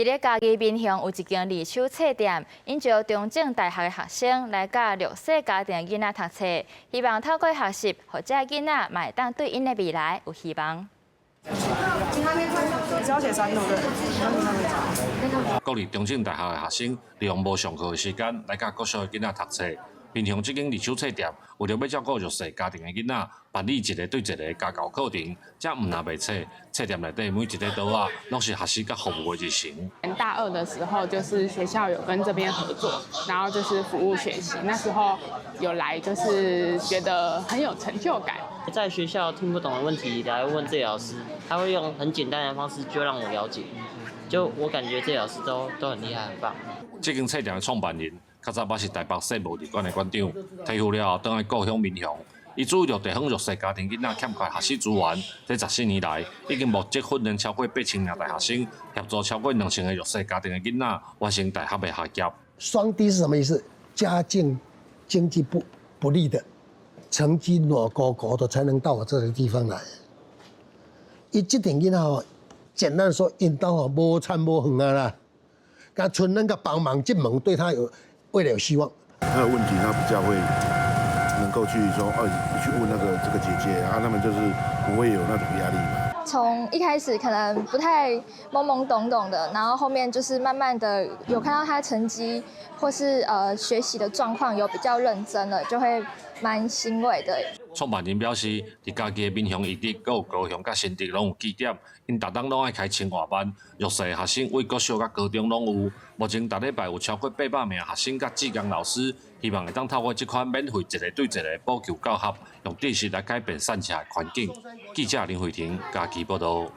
佇咧嘉義民雄有一間二手冊店，𪜶招中正大學的學生來佮弱勢家庭囡仔讀冊，希望透過學習，予這囡仔嘛會當對𪜶的未來有希望。只要寫三對不對？國立中正大學的學生利用無上課的時間來佮國小的囡仔讀冊。民雄這間二手冊店為著欲照顧弱勢家庭的囡仔，辦理一個對一個家教課程，這毋但賣冊，冊店內底每一個桌仔攏是學習佮服務的日程。大二的時候，就是學校有跟這邊合作，然後就是服務學習。那時候有來，就是覺得很有成就感。在學校聽不懂的問題來問這老師，他會用很簡單的方式就讓我了解。就我感覺這老師都很厲害，很棒。這間冊店的創辦人，較早捌是台北世貿二館的館長，退休了後轉來故鄉民雄。伊注意著地方弱勢家庭囡仔欠缺學習資源，這14年來已經募集訓練超過8000名大學生，協助超過2000個弱勢家庭的囡仔完成大學的學業。雙低是什麼意思？家境經濟不利的，成績偌高高的才能到我這個地方來。伊這陣囡仔吼，簡單說，𪜶兜吼無田無園啊啦，佮賰咱個幫忙這門對他有未來有希望。他有問題，他比較會能夠去說，哦，去問那個這個姐姐啊，他們就是不會有那種壓力嘛。從一開始可能不太懵懵懂懂的，然後後面就是慢慢的有看到他成績或是學習的狀況有比較認真了，就會蠻欣慰的。創辦人表示，佇嘉義的民雄、義德，閣有高雄佮新竹攏有據點，𪜶逐冬攏愛開清華班，弱勢學生對國小佮高中攏有。目前逐禮拜有超過800名學生佮志工老師，希望會當透過這款免費一個對一個補救教學，用知識來改變散赤的環境。記者林慧婷嘉義報導。